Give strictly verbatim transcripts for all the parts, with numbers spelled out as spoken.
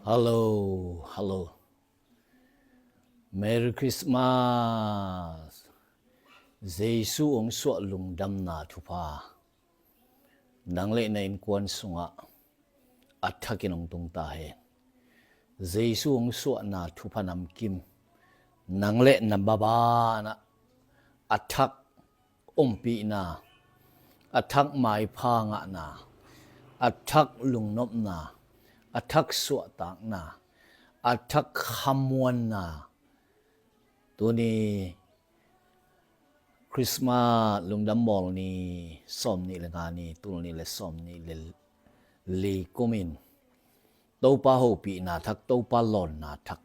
Hello, hello. Merry Christmas. Jesu hong suah lungdamna thupha nang le na innkuan sungah a thakin hong tung ta hen. Jesu hong suahna thupha namkim nang le na mabanah a thak ompihna, a thak maipha ngahna, a thak lungnopna, a thak suahtakna, a thak khamuanna. Tuni Christmas lungdam bawl ni sawm nih le nga ni, tul nih le sawm nih le li kumin Topa hopihna thak, Topa lawnna thak,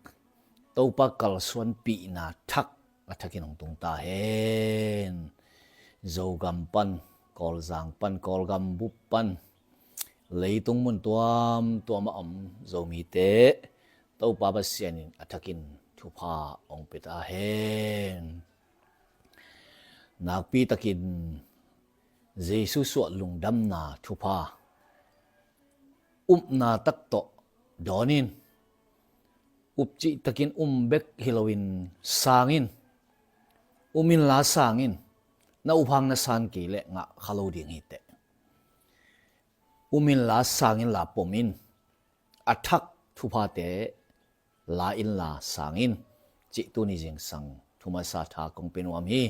Topa kalsuanpihna thak a thakin hong tung ta hen. Zogam pan, Kawlzang pan, Kawlgam bup pan, leitung mun tuamtuam a om Zomite Topa Pasian in a thakin thupha hong pia ta hen. Nakpi takin Jesu suah lungdamna thupha upna tak tawh dawnin, up cih takin um bek hi loin sangin, um inla sangin, na up hang na san kei leh ngah kha lo ding hi teh. Um inla sangin la pom in, a thak thuphate la inla sangin, cih tuni zingsang thumasa tha kong pia nuam hi.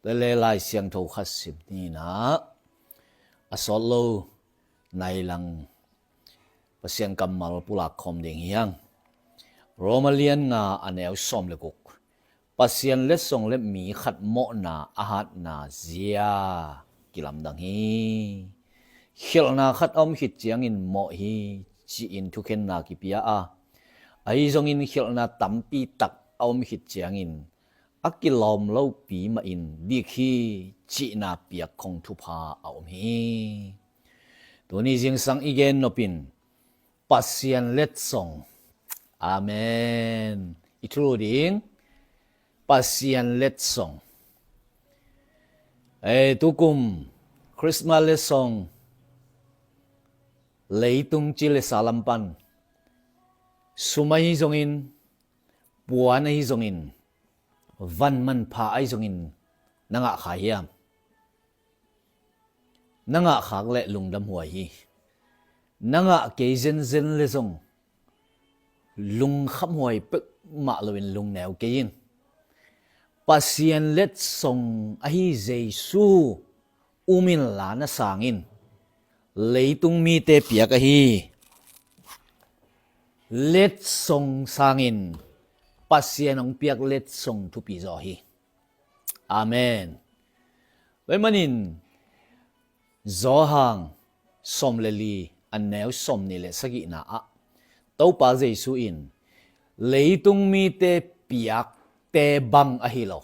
Tua le Lai Siangtho khat sim ni-in ah, a sawt lo nai lang Pasian kammal pulak khawm ding hi hang. Roma lian nga a neu sawm le guk. Pasian letsong le mi khat mawhna a hatna zia kilamdang hi. Khialhna khat a om khit ciangin mawh hi, ci-in thukhenna kipia a, ahi zongin khialhna tampi tak a om khit ciangin a kilawm lopi mahin dik hi, cihna piak khong thupha a om hi. Tuni zingsang i gen nopin Pasian letsong. Amen. I thulu ding, Pasian letsong. Ei, tukum Christmas letsong, leitung ci le sa lam pan, sum ahi zongin, puan ahi zongin, van manpha ahi zongin na ngah kha hiam? Na ngah khak leh lungdam huai hi. Na ngah kei zenzen le zong lungkham huai peuhmah loin lungneu kei in. Pasian letsong ahi Jesu um inla na sangin, leitung mite piak ahi letsong sangin Pasian hong piak letsong thupi zaw hi. Amen. Tua ahih manin Johan sawm le li, a neu sawm nih le sagihna ah Topa Jesu in, leitung mite piakte bang ahi lo,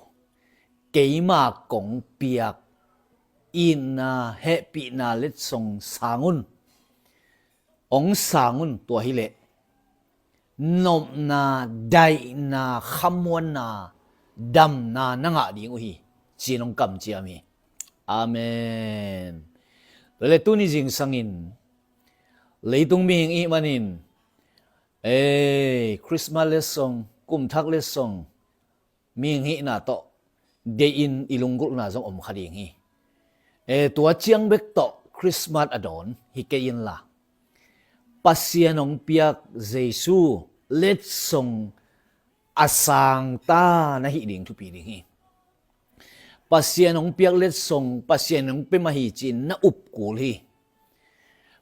keima kong piak itna hehpihna letsong sang un, hong sang un, tua hileh nopna, daihna, khamuanna, damna na ngah ding uh hi, ci-in hong kamciam hi. Amen. Tua le tuni zingsangin leitung mihing i hih manin, ei, Christmas letsong, kumthak letsong, mihing hihna tawh deihin i lunggulhna zong om kha ding hi. E, tua ciang bek tawh Christmas a dawn hi kei inla, Pasian hong piak Jesu letsong a sangta na hih ding thupi ding hi. Pasian hong piak letsong Pasian hong pia mah hi ci-in na up kul hi.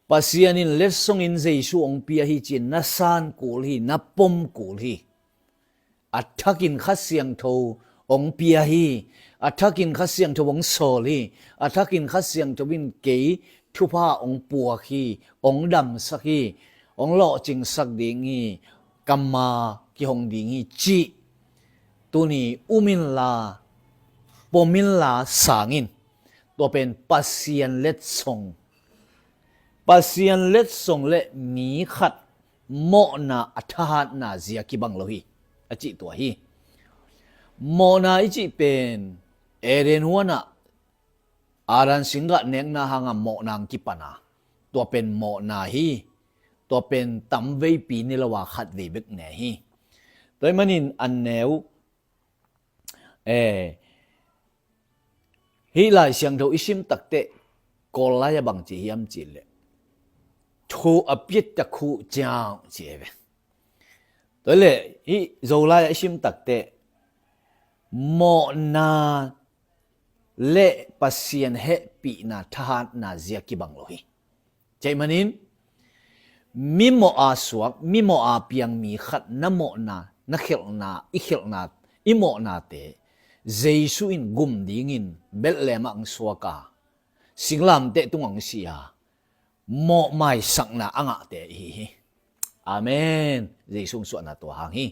Pasian in letsongin Jesu hong pia hi ci-in na san kul hi, na pom kul hi. A thakin Kha Siangtho hong pia hi, a thakin Kha Siangtho hong sawl hi, a thakin Kha Siangtho in kei thupha hong puak hi, hong damsak hi, hong lawhcingsak ding hi, kammal kihong ding hi, cih tuni um inla, pom inla sang in. Tua pen Pasian letsong. Pasian letsong le mi khat mawhna a thahatna zia kibang lo hi, a cih tua hi. Mawhna i cih pen Eden huanah Adam singgah nekna hanga mawhna hong kipan a, tua pen mawhna hi. Tua pen tamveipi ni lo a khatvei bek ne hi. Tua ahih manin a neu, eh, hih Lai Siangtho i sim takteh Kawl lai-ah bang ci hiam cih leh, thu a piatak hu ciang ci hi ve. Tua leh hih Zolai-ah i sim takteh mawhna le Pasian hehpihna thahatna zia kibang lo hi. Tua ahih manin mimawh a suak, mimawh a piang mi khat na mawhna, na khelhna, i khelhna, i mawhnate Jesu in gum dingin Bethlehem ah hong suak a, singlamteh tungah hong si a, mawhmaisakna a ngahte i hi hi. Amen. Jesu hong suahna tua hang hi.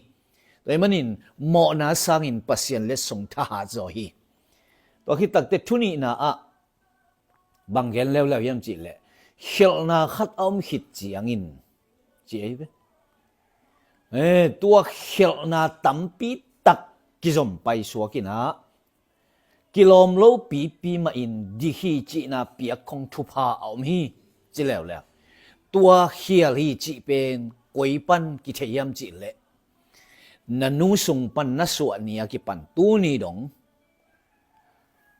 Tua ahih manin mawhna sangin Pasian letsong thahat zaw hi. Tua khit takteh thu nihna ah bang gen leuleu hiam cih leh, khelhna khat a om khit ciangin ci hi ve. Eh, tua khelhna tampi tak kizom paisuak in ah, kilawm lo pipi mahin dik hi cihna piak khong thupha a om hi, ci leuleu. Tua khial hi cih pen koi pan kithei hiam cih leh, na nu sung pan na suah ni a kipan tuni dong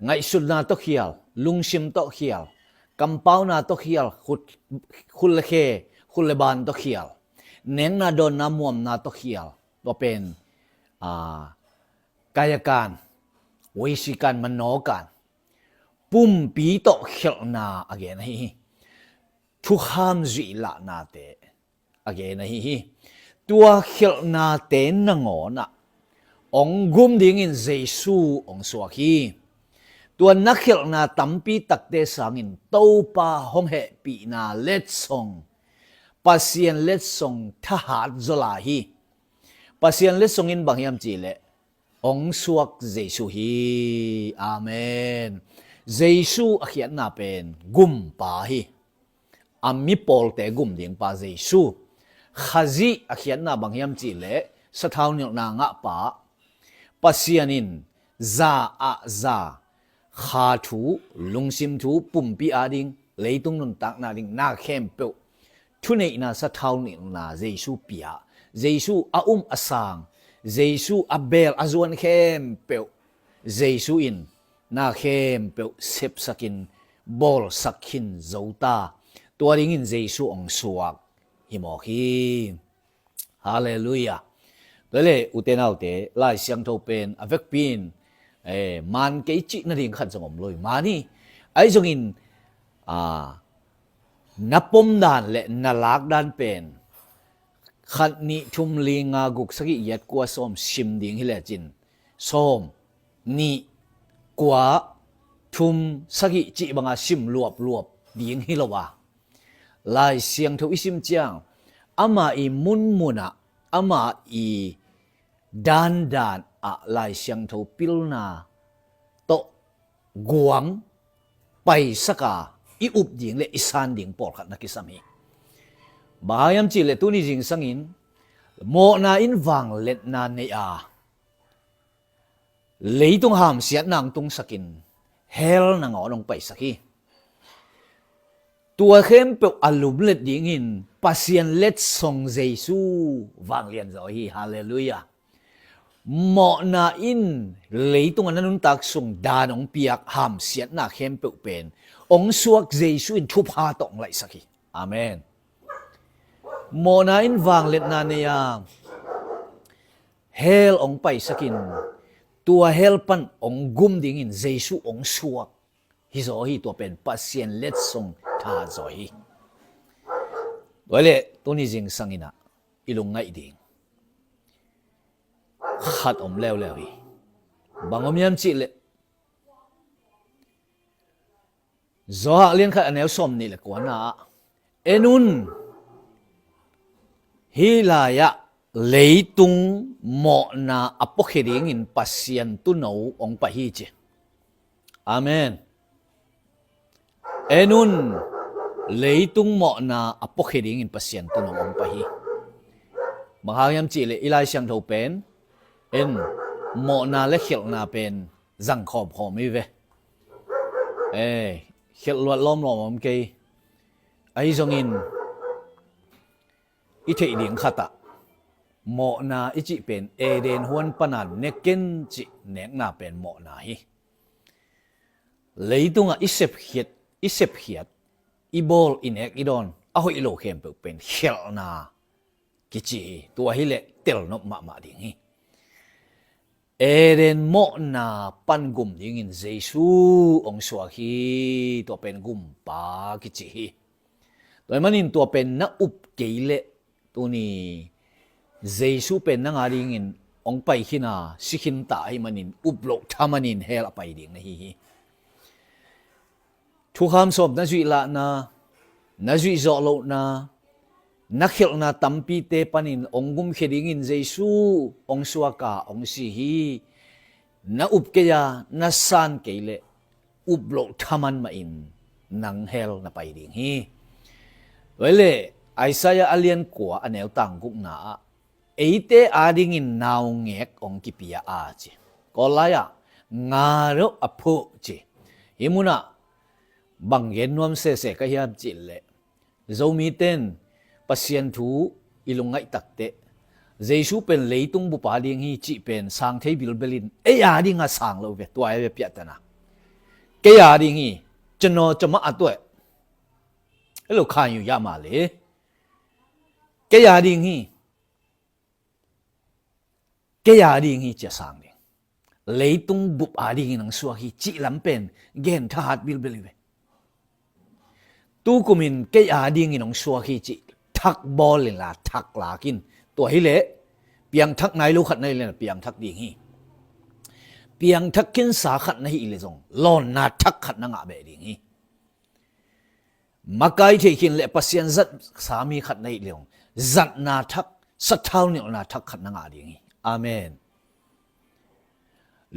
ngaihsutna tawh khial, lungsim tawh khial, kampauna tawh khial, khut, khut le khe, khut le ban tawh khial, nekna dawnna muamna tawh khial, tua pen, ah, kayakan, weisikan, manokan, pumpi tawh khelhna a gen ahi hi. Thukham zuih lahnate a gen ahi hi. Tua khelhnate nangawn ah hong gum dingin Jesu hong suak hi. Tua na khelhna tampi takte sangin Topa hong hehpihna letsong, Pasian letsong thahat zaw lai hi. Pasian letsong in bang hiam cih leh, hong suak Jesu hi. Amen. Jesu a khiatna pen gumpa hi. A mi pawlte gum dingpa Jesu. Khazih a khiatna bang hiam cih leh, sathau nilhna ngahpa, Pasian in za ah za, kha thu, lungsim thu, pumpi ading, leitung nuntakna ding na khempeuh thuneihna, sathau nilhna Jesu pia, Jesu a um a sang, Jesu a beel a zuan khempeuh Jesu in na khempeuh sepsakin bawlsak khin zo ta. Tua dingin Jesu hong suak hi mawk hi. Halleluiah. Tua leh ute naute, Lai Siangtho pen a vekpi in, eh, man kei cih nading khat zong om lo hi. Man hi, ahi zongin, ah, na pomdan le na lakdan pen khat, nih, thum, li, nga, guk, sagih, giat, kua, sawm sim ding hi lecin, sawm, nih, kua, thum, sagih cih banga sim luapluap ding hi lo a, Lai Siangtho i sim ciang, ama i munmunah, ama i dandan ah Lai Siangtho pilna tawh guang paisaka i up ding le i san ding pawlkhat na kisam hi. Bang hang hiam cih leh tuni zingsangin mawhna in vangliatna nei a, leitung hamsiatna hong tungsakin hell nangawn hong paisak hi. Tua khempeuh a lumlet dingin Pasian letsong Jesu vanglian zaw hi. Halleluiah. Mawhna in leitung a na nuntak sung dan hong piak hamsiatna khempeuh pen hong suak Jesu in thupha tawh hong laihsak hi. Amen. Mawhna in vangliatna nei a, hell hong paisakin, tua hell pan hong gum dingin Jesu hong suak hi zaw hi. Tua pen Pasian letsong thahat zaw hi. Tua leh tuni zingsangin ah i lungngaih ding khat om leuleu hi. Bang om hiam cih leh, Johan lian khat a neu sawm nih le kuana ah, en un, hih lai-ah leitung mawhna a puakhia dingin Pasian tuuno hong pai hi ci. Amen. En un, leitung mawhna a puakhia dingin Pasian tuuno hong pai hi. Bang hang hiam cih leh i Lai Siangtho pen, en, mawhna le khialhna pen zang khawmkhawm hi ve. Eh, khialh luat lawmlawm om kei. Ahi zongin, i theih ding khatah mawhna i cih pen Eden huan pana ne ken cih nekna pen mawhna hi. Leitungah i sepkhiat, i sepkhiat, i bawl, i nek, i dawn a hoih lo khempeuh pen khialhna kici hi. Tua hileh telnop mahmah ding hi. Eden mawhna pan gum dingin Jesu hong suak hi. Tua pen gumpa kici hi. Tua ahih manin tua pen na up kei leh tuni Jesu pen nang a dingin hong pai khin a, si khin ta ahih manin up loh thaman in hell a pai ding na hi hi. Thukham sawm na zuih lahna, na zuih zawh lohna, na khialhna tampite panin hong gumkhia dingin Jesu hong suak a hong si hi. Na up kei a, na san kei leh up loh thaman mahin nang hell na pai ding hi. Tua hileh Isaiah a lian kua a neu tang gukna ah eite adingin naungek hong kipia a ci. Kawl lai-ah nga deuh a phuh ci. Hih munah bang gen nuam sese ka hiam cih leh Zomite in Pasian thu i lungngaih takteh Jesu pen leitung bup a ding hi cih pen sang thei bilbel in ei a ding a sang lo ve, tua ei ve piahtana. Kei a ding hi, cano cama a tuai. Elo khayu yama le. Kei a ding hi. Kei a ding hi cia sang ding. Leitung bup a dingin hong suak hi cih lam pen gen thahat bilbel hi ve. Tukumin kei a dingin hong suak hi cih thak bawl inla thak lakin. Tua hileh piangthak nai lo khat na hih leh piangthak ding hi. Piangthak khinsa khat na hih leh zong lawnna thak khat na ngah beh ding hi. Makai thei khin leh Pasian zatsa mi khat na hih leh zong zatna thak, sathau nilhna thak khat na ngah ding hi. Amen.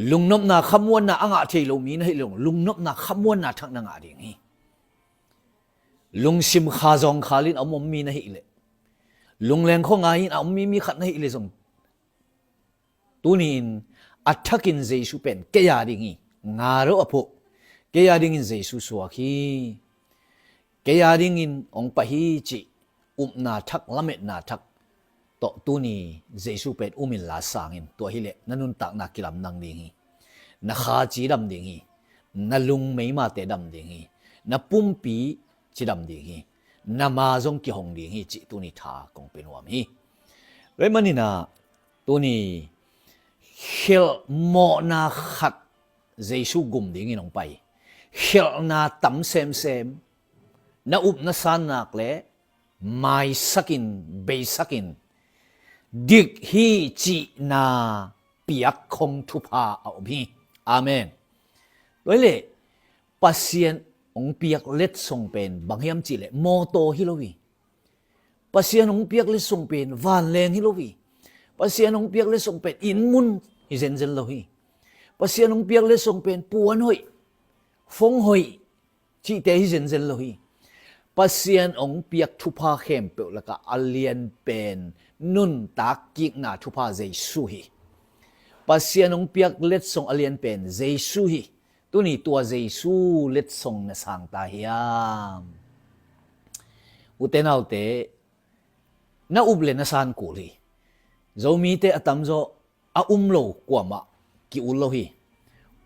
Lungnopna khamuanna a ngah thei lo mi na hih leh zong lungnopna khamuanna thak na ngah ding hi. Lungsim kha zawng khal in a om mi na hih leh, lungleng khuangai in a om mi, mi khat na hih leh zong tuni-in a thakin Jesu pen kei a ding hi. Nga deuh a phuh. Kei a dingin Jesu suak hi. Kei a dingin hong pai hi cih upna thak, lametna thak tawh tuni Jesu pen um inla sang in. Tua hileh na nuntakna kilamdang ding hi. Na kha cidam ding hi. Na lung meimate dam ding hi. Na pumpi cidam ding hi. Na ma zong kihong ding hi cih tuni tha kong pia nuam hi. Tua ahih manin ah tuni khialh mawhna khat Jesu gum dingin hong pai. Khialhna tam semsem, na up na san nak leh maisak in, beisak in, dik hi cihna piak khong thupha a om hi. Amen. Tua hileh Pasian hong piak letsong pen bang hiam cih leh mawtaw hi lo hi. Pasian hong piak letsong pen vanleng hi lo hi. Pasian hong piak letsong pen inn mun hi zenzen lo hi. Pasian hong piak letsong pen puan hoih, fong hoih cihte hi zenzen lo hi. Pasian hong piak thupha khempeuh lakah a lian pen nuntak kikna thupha Jesu hi. Pasian hong piak letsong a lian pen Jesu hi. Tuni tua Jesu letsong na sang ta hiam? Ute naute, na up le na san kul hi. Zomite a tamzaw a um lo kuamah ki-ul lo hi.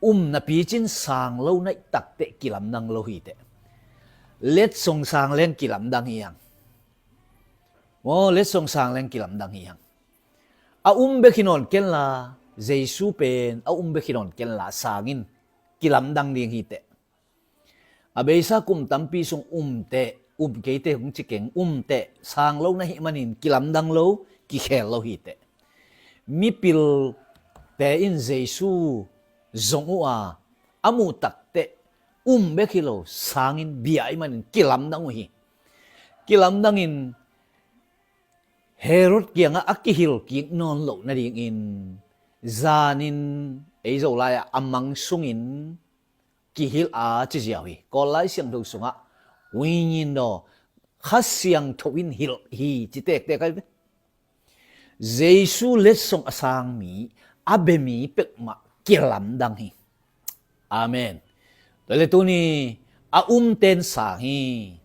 Um napi cin sang lo naih takteh kilamdang lo hi teh. Letsong sang leng kilamdang hi hang. Maw, letsong sang leng kilamdang hi hang. A um bek hi nawn kenla, Jesu pen a um bek hi nawn kenla, sangin kilamdang ding hi teh. A beisa kum tampi sung um teh, um kei teh hong ci keng, um teh sang lo na hih manin kilamdang lo, kikhel lo hi teh. Mipilte in Jesu zong uh a, a muh takteh um bek hi lo, sangin bia ahih manin kilamdang uh hi. Kilamdangin Herod kiangah a kihilh kik nawn loh nadingin zanin ei Zolai-ah a mang sungin kihilh a ci ziau hi. Kawl Lai Siangtho sungah wingin daw Kha Siangtho in hilh hi ci tektek ahi ve. Jesu letsong a sang mi, a bia mi peuhmah kilamdang hi. Amen. Tua le tuni a umten sang hi.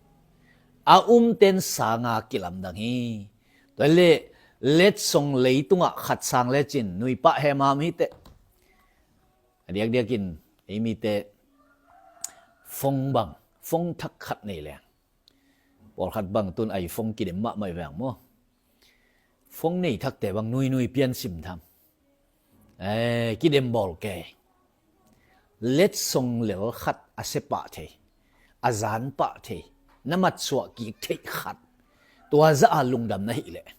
A umten sanga kilamdang hi. Tua le letsong leitungah khat sang lecin nuipah hemam hiteh. A diakdiakin ei mite fong bang, fong thak khat nei leng. Pawlkhat bang tun iPhone kidem mahmah veng maw. Fong nei thakte bang nuinui pian sim tham. Eh, kidem bawl kei. Letsong lel khat a sia pah thei, a zan pah thei, na matsuah kik theih khat, tua zah a lungdam na hih leh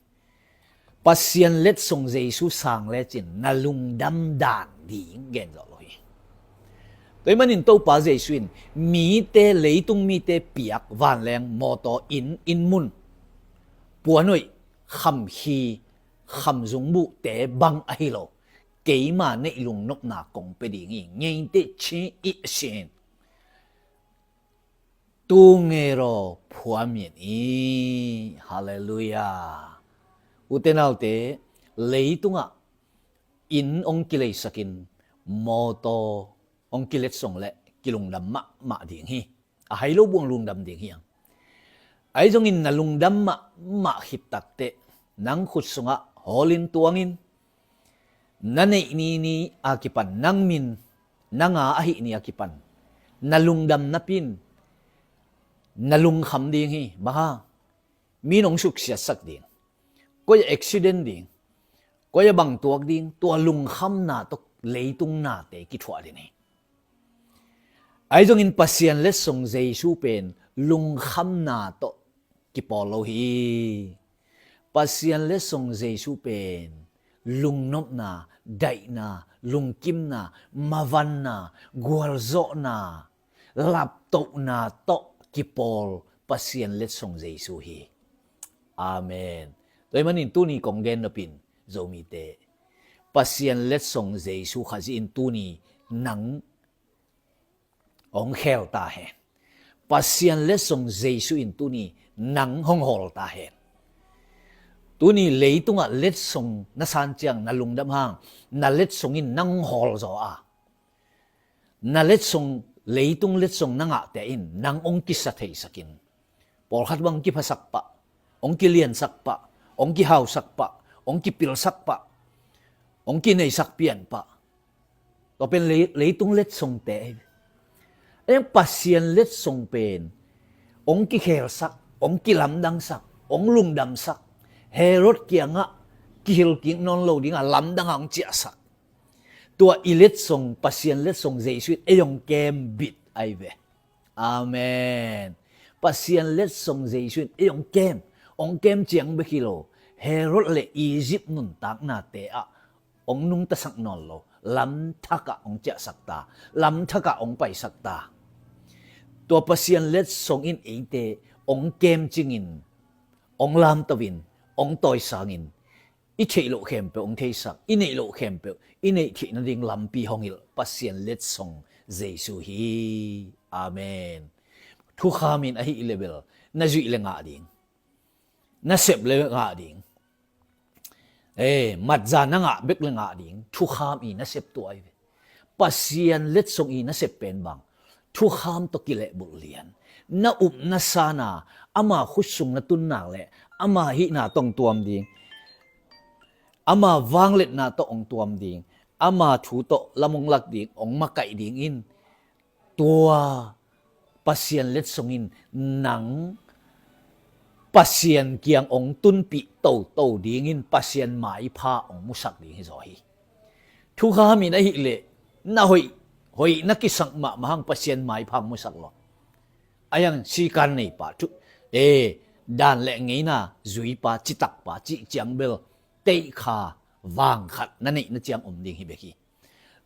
Pasian letsong Jesu sang lecin na lungdam dan ding gen zawh lo hi. Tua ahih manin Topa Jesu in mite, leitung mite piak vanleng, mawtaw, inn, inn mun, puanhoih, khamkhi, khamzungbuhte bang ahi lo, keima neih lungnopna kong pia ding hi, ngeite chi i sin. Tu ngei raw phuamin i. Halleluiah. Ute naute, leitungah inn hong kileisakin, mawtaw hong kiletsong leh kilungdam mahmah ding hi. A hai lo buang lungdam ding hi ang. Ahi zongin na lungdam mahmah khit takteh, nang khut sungah hawlin tuangin, na neih ni ni a kipan, nang min, nang a ahih ni a kipan na lungdam napi-in na lungkham ding hi. Bang hang? Mi in hong suksiatsak ding, koi a accident ding, koi a bang tuak ding, tua lungkhamna tawh leitung nate kithuah ding hi. Ahi zongin Pasian letsong Jesu pen lungkhamna tawh kipawl lo hi. Pasian letsong Jesu pen lungnopna, daihna, lungkimna, mavanna, gualzawhna, laptohna tawh kipawl Pasian letsong Jesu hi. Amen. Tua ahih manin tuni kong gen nopin, Zomite, Pasian letsong Jesu Khazih in tuni nang hong khel ta hen. Pasian letsong Jesu in tuni nang hong hawl ta hen. Tuni leitungah letsong na san ciang na lungdam hang, na letsong in nang hong hawl zaw a, na letsong, leitung letsong na ngahte in nang hong kisa theisakin, pawlkhat bang hong kiphasak pah, hong kiliansak pah, hong kihausak pah, hong kipilsak pah, hong kineisak pian pah. Tua pen lei-, leitung letsongte. Ahi zongin Pasian letsong pen hong kikhelsak, hong kilamdangsak, hong lungdamsak, Herod kiangah kihilkik nawn lo dingah lamdang a hong ciahsak. Tua i letsong, Pasian letsong Jesu in ei hong kem bit ahi ve. Amen. Pasian letsong Jesu in ei hong kem, hong kem ciang bek hi lo, Herod le Egypt nuntaknate ah hong nungtasak nawn lo, lamthakah hong ciahsak ta, lamthakah hong paisak ta. Tua Pasian letsong in eite hong kemcingin, hong lamtoin, hong tawisangin, i theih loh khempeuh hong theisak, i neih loh khempeuh i neih theih nading lampi hong hilh Pasian letsong Jesu hi. Amen. Thukham in ahih leh bel na zuih le ngah ding, na sep le ngah ding, eh, matza na ngah bek le ngah ding, thukham i nasep tua ahi ve. Pasian letsong i nasep pen bang, thukham tawh kilehbulh lian. Na upna san a, ama khut sung na tun nak leh ama hihna tawh hong tuam ding, ama vangliatna tawh hong tuam ding, ama thu tawh lam hong lak ding, hong makaih dingin, tua Pasian letsong in nang Pasian kiang hong tunpih toto dingin Pasian maipha hong musak ding hi zaw hi. Thukham in ahih leh na hoih, hoih na kisak mahmah hang Pasian maipha hong musak lo. Ahi zongin sikan neipa, thu, eh, dan le ngeina zuipa, citakpa cih ciang bel, teihkha vang khat na neih na ciang om ding hi bek hi.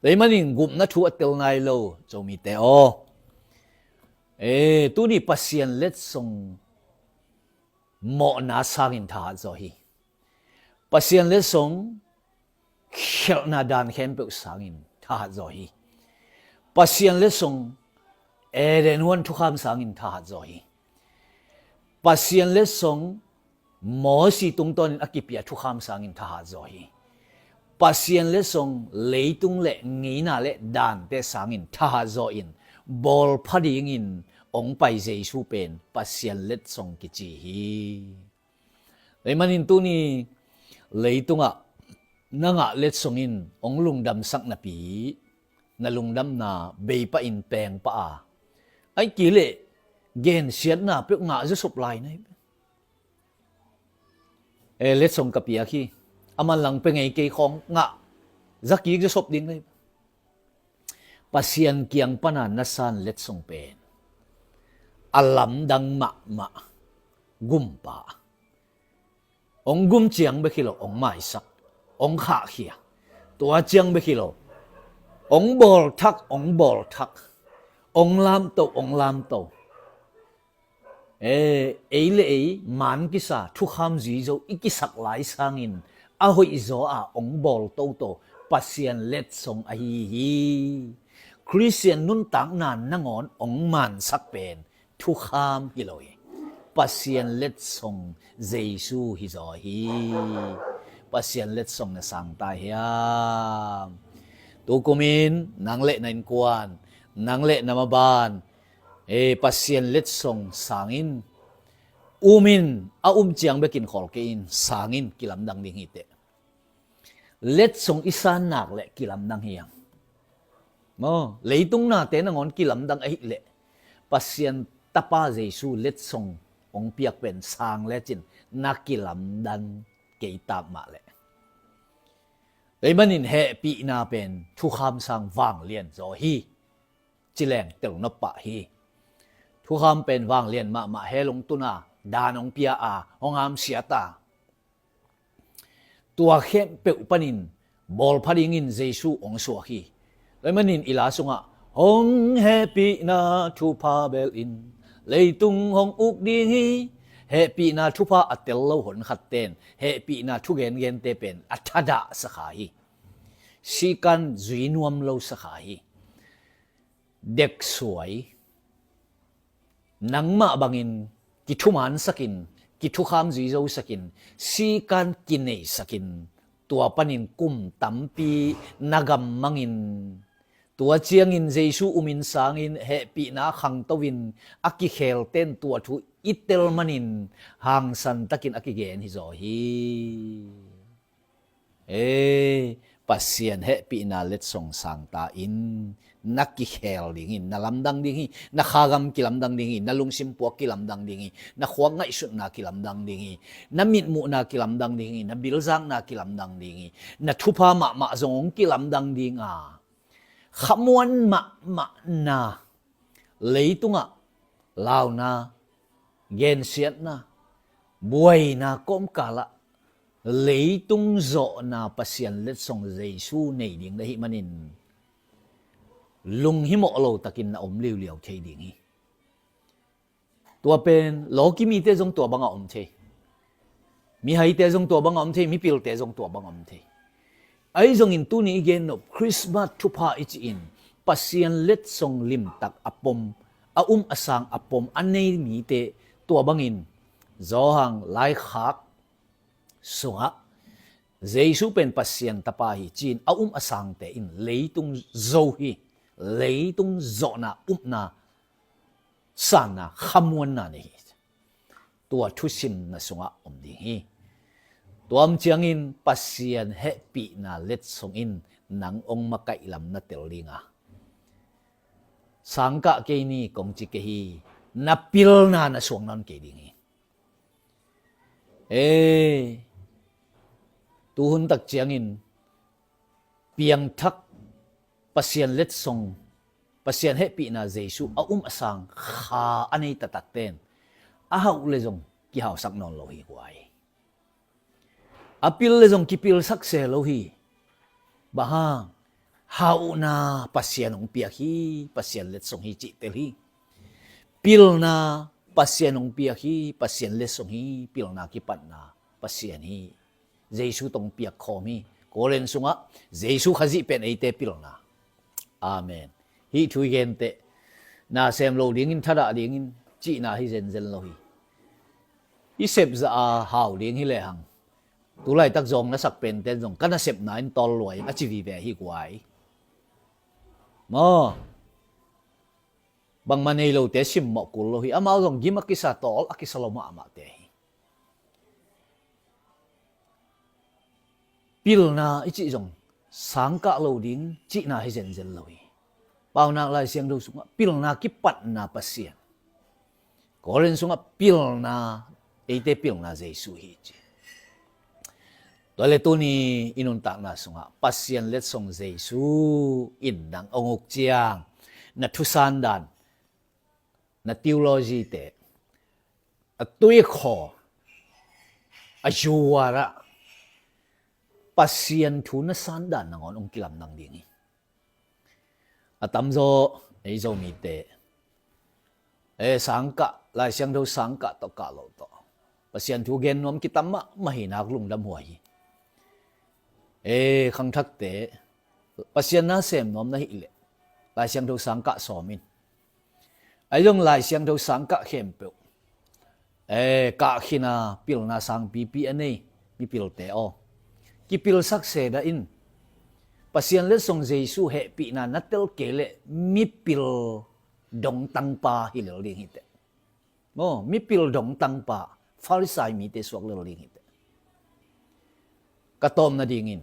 Tua ahih manin gupna thu a tel nai lo, Zomite aw. Eh, tuni Pasian letsong mawhna sangin thahat zaw hi. Pasian letsong khelhna dan khempeuh sangin thahat zaw hi. Pasian letsong Eden huan thukham sangin thahat zaw hi. Pasian letsong Mosi tungtawnin a kipia thukham sangin thahat zaw hi. Pasian letsong leitung le ngeina le dante sangin thahat zaw in, bawlpha dingin hong pai Jesu pen Pasian letsong kici hi. Tua ahih manin tuni leitungah na ngah letsong in hong lungdamsak napi, na lungdamna bei pah in peng pah a, ahih kei leh gensiatna peuh ngah zawsop lai na hi. E, letsong ka piak hi, a manlang pia ngei kei khawng ngah zakik zawsop ding na hi. Pasian kiang pana na san letsong pen a lamdang mahmah gumpa. Hong gum ciang bek hi lo, hong maisak, hong khahkhia. Tua ciang bek hi lo, hong bawlthak, hong bawlthak, hong lamto, hong lamto. E, ei le ei man kisa thukham zui zo i kisak lai sangin a hoihzaw a hong bawl toto Pasian letsong ahi hi. Khristian nuntakna nangawn hong mansak pen thukham hi lo hi. Pasian letsong Jesu hi zaw hi. Pasian letsong na sang ta hiam? Tukumin nang le na innkuan, nang le na maban, e, Pasian letsong sangin, umin, a um ciang bekin khawl kei in, sangin kilamdang ding hi teh. Letsong i san nak leh kilamdang hi hang. Maw, leitung nate nangawn kilamdang ahih leh Pasian Tapa Jesu letsong hong piak pen sang lecin na kilamdang kei tak mah leh. Tua ahih manin hehpihna pen thukham sang vanglian zaw hi. Ci leng telnop pah hi. Thukham pen vanglian mahmah, hell hong tun a, dan hong pia a, hong hamsiat a, tua khempeuh panin bawlpha dingin Jesu hong suak hi. Tua ahih manin i la sungah hong hehpihna thupha bel in leitung hong uk ding hi. Hehpihna thupha a tel lo honkhatte in hehpihna thu gengente pen a thadah sakha hi. Sikan zui nuam lo sakha hi. Deksuai, nangmah bangin kithumansakin, kithukham zuizosakin, sikan kineisakin, tua panin kum tampi na gammangin, tua ciangin Jesu umin sangin hehpihna khangtoin a kikhelten tua thu i tel manin hangsantakin a kigen hi zaw hi. E, Pasian hehpihna letsong sang ta in, na kikhel dingin, na lamdang ding hi, na khagam kilamdang ding hi, na lungsim puak kilamdang ding hi, na khuak ngaihsutna kilamdang ding hi, na mitmuhna kilamdang ding hi, na bilzakna kilamdang ding hi, na thupha mahmah zong hong kilamdang ding a, khamuan mahmahna, leitungah launa, gensiatna, buaina kawmkalah leitung zawhna Pasian letsong Jesu nei ding na hih manin lunghimawh lo takin na om liuliau thei ding hi. Tua pen lawki mite zong tua bangah om thei. Mihaite zong tua bangah om thei, mipilte zong tua bangah om thei. Ahi zongin tuni i gen nop Christmas thupha i cih in Pasian letsong limtak a pom, a um a sang a pom a nei mite tua bangin Johan laikhak sungah Jesu pen Pasian Tapa hi ci-in a um a sangte in leitung zo hi, leitung zawhna upna sanna khamuanna nei hi. Tua thusimna sungah om ding hi. Tua om ciangin Pasian hehpihna letsong in nang hong makaih lam na tel ding a, sangkah kei ni kong ci kei hi, na pilna na suang nawn kei ding hi. E, tuhun tak ciangin piangthak Pasian letsong, Pasian hehpihna Jesu a um a sang kha a nei taktakte in a hauh le zong kihausak nawn lo hi guai. A pil le zong kipilsak se lo hi. Bang hang? Hauhna Pasian hong piak hi, Pasian letsong hi cih tel hi. Pilna Pasian hong piak hi, Pasian letsong hi, pilna kipatna Pasian hi. Jesu tawh hong piak khawm hi. Korin sungah Jesu Khazih pen eite pilna. Amen. Hih thu i gente, na sem lo dingin, thadah dingin cihna hi zenzen lo hi. I sepzah a hau ding hi lehang, tulaitak zawng na sak penten zong ka nasepna in tawl lua in a ci vive hi guai. Maw, bangmah nei lote simmawh kul lo hi. Amau zong gim a kisa, tawl a kisa lo mahmahte hi. Pilna i cih zong sangkah lo ding cihna hi zenzen lo hi. Paunak Lai Siangtho sungah pilna kipatna Pasian. Korin sungah pilna, eite pilna Jesu hi ci. Tua le tuni i nuntakna sungah Pasian letsong Jesu in nang ong uk ciang, na thusan dan, na theology te, a tuikhaw, a zuara, Pasian thu na san dan nangawn ong kilamdang ding hi. A tamzaw ei Zomite, e, sangkah, Lai Siangtho sangkah tawh kah lo tawh Pasian thu gen nuam kitam mahmah hi, nak lungdam huai hi. E, khangthakte, Pasian na sem nuam na hih leh Lai Siangtho sangkah sawm in. Ahi zong Lai Siangtho sangkah khempeuh, e, kah khin a pilna sangpipi a nei mipilte aw, kipilsak seda in. Pasian letsong Jesu hehpihna na tel kei leh mipil dongtangpa hi lel ding hi teh. Maw, mipil dongtangpa, Farisai mite suak lel ding hi teh. Ka tawm nadingin,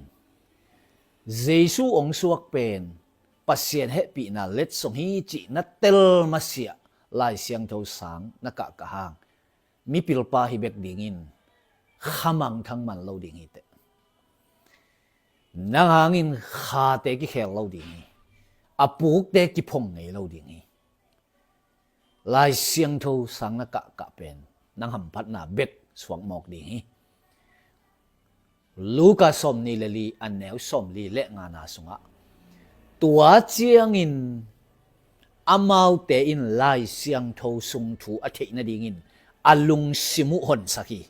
Jesu ong suak pen Pasian hehpihna letsong hi cih na tel masiah Lai Siangtho sang na kahkah hang, mipilpa hi bek dingin khamangthang man lo ding hi teh. Nang hangin khate kikhel lo ding hi. A pukte kiphong ngei lo ding hi. Lai Siangtho sang na kahkah pen nang hamphatna bek suak mawk ding hi. Luka sawmnih le li, a neu sawmli le ngana sungah, tua ciangin amaute in Lai Siangtho sung thu a theih nadingin a lungsim uh honsak hi,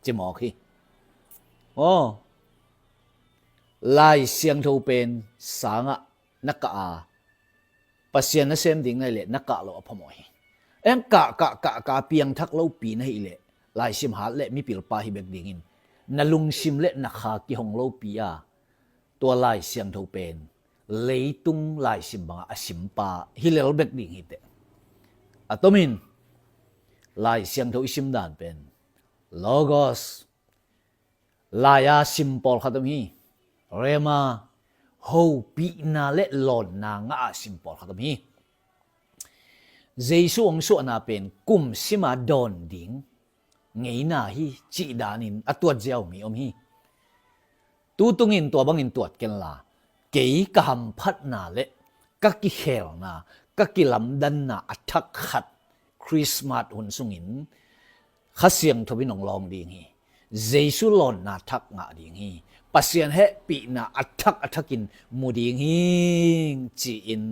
ci mawk hi. Aw, Lai Siangtho pen sangah na kah a, Pasian na sem ding na hih leh na kah loh a phamawh hi. Eng, kah, kah, kah, kah, piangthak lopi na hih leh, laisim hat leh mipilpa hi bek dingin, na lungsim le na kha kihong lopi a, tua Lai Siangtho pen leitung laisim bangah a simpa hi lel bek ding hi teh. A tomin Lai Siangtho i sim dan pen Logos, lai-a sim pawlkhat om hi. Rhema, hopihna le lawnna ngah a sim pawlkhat om hi. Jesu ong suahna pen kum sima dawn ding ngeina hi cih danin a tuat ziau mi om hi. Tutungin tua bangin tuat kenla, kei ka hamphatna le ka kikhelna, ka kilamdanna a thak khat Christmas hun sungin Kha Siangtho in ong lawng ding hi. Jesu lawnna thak ngah ding hi. Pasian hehpihna a thak a thakin mu ding hi, ci-in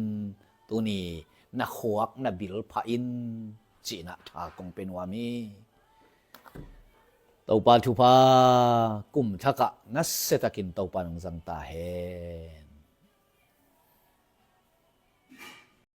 tuni na khuak na bil phah in, cihna tha kong pia nuam hi. Topa thupha kum thakah nasiatakin Topa nong zang ta hen.